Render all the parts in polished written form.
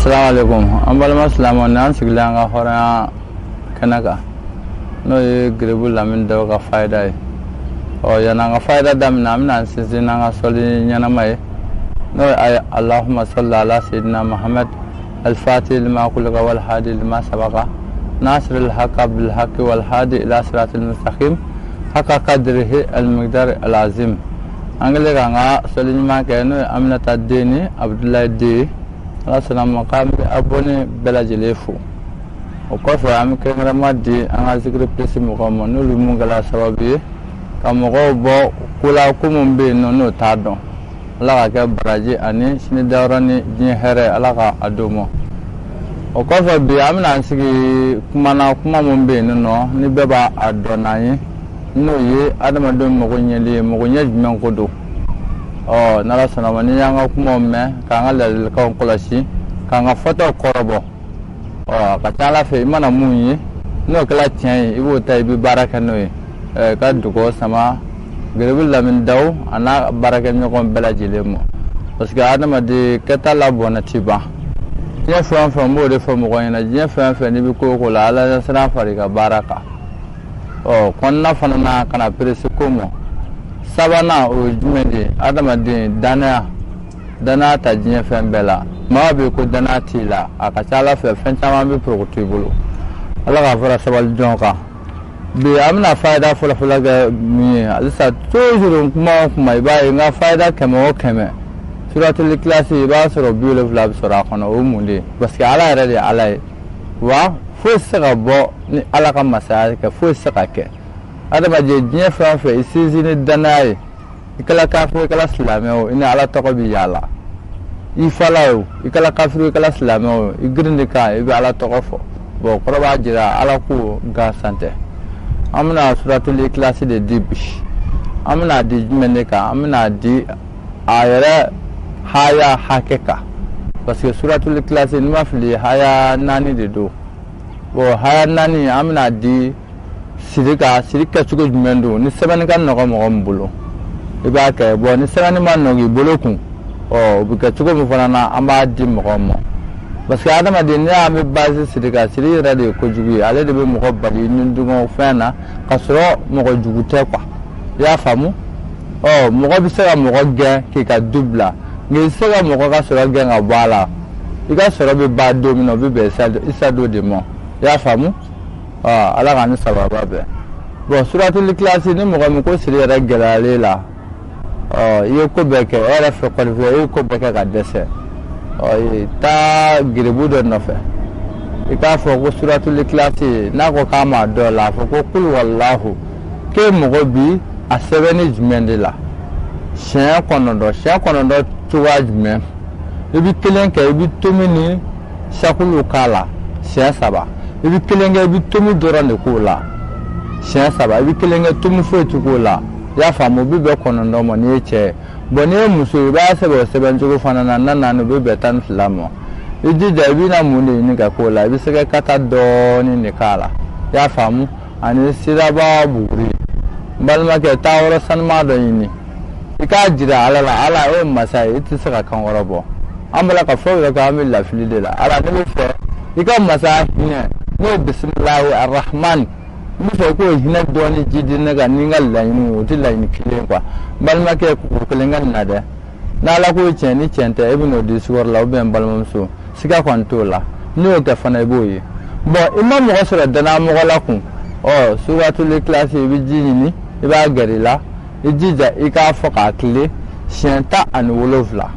Assalamu alaikum. An balima silamɛw, ni an sigilen an ka hɔrɔnya kɛnɛ kan, n'o ye Geribu Lamini Daw ka fayida ye. Ɔ, yan'an ka fayida daminɛ, an bɛna an sinsin n'an ka sɔli ɲɛnama ye, n'o ye Allahumma salli ala sayyidina Muhammad al-Fatih lima kulika wal hadi lima sabaka nasir al-haqqa bil haqqi wal hadi ila siratil mustaqim haqqa qadrihi al-miqdar al-azim. An kɛlen k'an ka sɔli ɲuman kɛ, n'o ye Aminata den ni Abudulayi den, Ala sɔnna ma k'an bɛ abonné bɛɛ lajɛlen fo. O kɔfɛ, an bɛ kɛrɛnkɛrɛnma di an ka Zikiri Plus mɔgɔw ma, n'olu mun kɛra sababu ye ka mɔgɔw bɔ ko la, ko mun bɛ yen nɔ n'o t'a dɔn. Ala ka kɛ baraji ani sini dayɔrɔ ni diɲɛ hɛrɛ, Ala ka a d'o ma. O kɔfɛ, bi an bɛna an sigi kuma na, kuma mun bɛ yen nɔ ni bɛɛ b'a a dɔn n'an ye, n'o ye adamadenw mago ɲɛli ye. Mago ɲɛ jumɛn ko don? Ɔ, n'Ala sɔnna ma, n'i y'an ka kumaw mɛn, k'an ka ladilikanw kɔlɔsi, k'an ka fɔtaw kɔrɔbɔ, ɔ, a ka ca Ala fɛ, i mana mun ye n'o kɛra tiɲɛ ye, i b'o ta, i bɛ baara kɛ n'o ye. Ka dugawu sama Geribu Lamini Daw a n'a baarakɛɲɔgɔn bɛɛ lajɛlen ma, parce que adamaden kɛta la bɔnɛ ti ban. Diɲɛ fɛn o fɛn, n b'o de fɔ mɔgɔ ɲɛna, diɲɛ fɛn o fɛn, n'i bɛ ko o ko la, Ala siran fara i ka baara kan. Ɔ, kɔnɔna fana na, kana perese ko ma. Sabanan, o ye jumɛn de ye? Adamaden danaya, danaya ta diɲɛ fɛn bɛɛ la. Maa bɛ ko danaya t'i la, a ka ca Ala fɛ, fɛn caman bɛ porokoto i bolo. Ala k'a fara sabali jɔn kan. Bi an bɛna fayida fɔlɔfɔlɔ kɛ min ye, halisa toujours, kuma o kuma, i b'a ye n ka fayida 100 o 100, Suratul Ikilasi, i b'a sɔrɔ 70 bɛ sɔrɔ a kɔnɔ. O ye mun de ye? Parce que Ala yɛrɛ de ye Ala ye, wa foyi tɛ se ka bɔ ni Ala ka masaya kɛ, foyi tɛ se ka kɛ. Adamaden, diɲɛ fɛn o fɛn, i sinsin ni danaya ye. I kɛla kafiri, i kɛla silamɛ o, i ni Ala tɔgɔ bɛ yaala. I fala o, i kɛla kafiri, i kɛla silamɛ o, i girin de kan, i bɛ Ala tɔgɔ fɔ. Bon, kɔrɔ b'a jira Ala ko gansan tɛ. An bɛna Suratul Ikilasi de di bi. An bɛna di jumɛn de kan? An bɛna di a yɛrɛ haya hakɛ kan, parce que Suratul Ikilasi, n'i ma fili, haya 4 de don. Bon, haya 4, an bɛna di siri ka siri kɛcogo jumɛn don? Ni sɛbɛnni ka nɔgɔ mɔgɔ min bolo, i b'a kɛ. Bon, ni sɛbɛnni ma nɔgɔ i bolo kun, ɔ, o bɛ kɛ cogo min fana na, an b'a di mɔgɔw ma, parce que adamaden, n'i y'a mɛn baasi siri kan, siri yɛrɛ de ye kojugu ye. Ale de bɛ mɔgɔ bali ni dungɔ fɛn na, k'a sɔrɔ mɔgɔ jugu tɛ quoi. I y'a faamu? Ɔ, mɔgɔ bɛ se ka mɔgɔ gɛn k'i ka du bila, nka i tɛ se ka mɔgɔ ka sɔrɔ gɛn ka bɔ a la. I ka sɔrɔ bɛ ban don min na, o bɛ bɛn i sa don de ma. I y'a faamu? Ɔ, Ala k'an ni sababa bɛn. Bon, Suratul Ikilasi, ni mɔgɔ min ko siri yɛrɛ gɛlɛyalen la, ɔ, i ye ko bɛɛ kɛ, e yɛrɛ fɛ kɔni fɛ, i ye ko bɛɛ kɛ ka dɛsɛ, ɔ, taa geribu dɔ nɔfɛ, i k'a fɔ ko Suratul Ikilasi. N'a ko k'a m'a dɔn la, a fɔ ko kul walahu, k'e mago bi a sɛbɛnni jumɛn de la? Siɲɛ 9, siɲɛ 9 cogoya jumɛn? I bɛ kelen kɛ, i bɛ tomi ni sakulu k'a la siɲɛ 3. I bɛ kelen kɛ, i bɛ tomi dɔrɔn de k'o la siɲɛ 3. I bɛ kelen kɛ, tomi foyi ti k'o la. I y'a faamu? O bɛ bɛn 9 ma n'i ye cɛ ye. Bon, n'i ye muso ye, i b'a sɛbɛn o sɛbɛn cogo fana na, na naani, o bɛ bɛn 12 ma. I jija, i bɛna mun de ɲini ka k'o la? I bɛ sɛgɛ kata dɔɔnin de k'a la. I y'a faamu? Ani siraba buguri. N balimakɛ, taa yɔrɔ sanuman dɔ ɲini, i k'a jira Ala la. Ala, e ye masa ye, i tɛ se ka kan kɔrɔ bɔ. An b'a la ka fɛn wɛrɛ kɛ, an bɛ lafili de la. Ala, ne bɛ fɛ i ka masa hinɛ, n'o ye bisimilahi arahman, n bɛ fɛ i k'o hinɛ dɔɔni ji di ne kan ni n ka laɲiniw. O tɛ laɲini kelen quoi. N balimakɛ, kuru kelen ka nin na dɛ. N'Ala ko tiɲɛ ni tiɲɛ tɛ, e bɛ n'o di sukaro la ou bien n balimamuso, siga kɔni t'o la. N'i y'o kɛ fana, i b'o ye. Bon, i ma mɔgɔ sɔrɔ danaya mɔgɔ la kun, ɔ, Suratul Ikilasi, i bɛ ji ɲini, i b'a gɛrɛ i la, i jija i k'a fɔ k'a tile siɲɛ 17.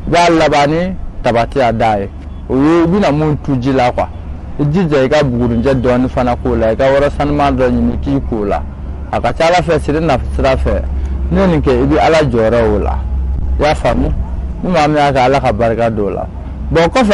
I b'a laban ni tabati a da ye, o ye i bɛna mun tu ji la quoi. I jija i ka bugurinjɛ dɔɔni fana k'o la, i ka yɔrɔ sanuman dɔ ɲini k'i k'o la. A ka ca Ala fɛ, siri na sira fɛ, n'i ye nin kɛ, i bɛ Ala jɔyɔrɔ o la. I y'a faamu? Ni maa min y'a kɛ, Ala ka barika don o la. Bon, kɔfɛ.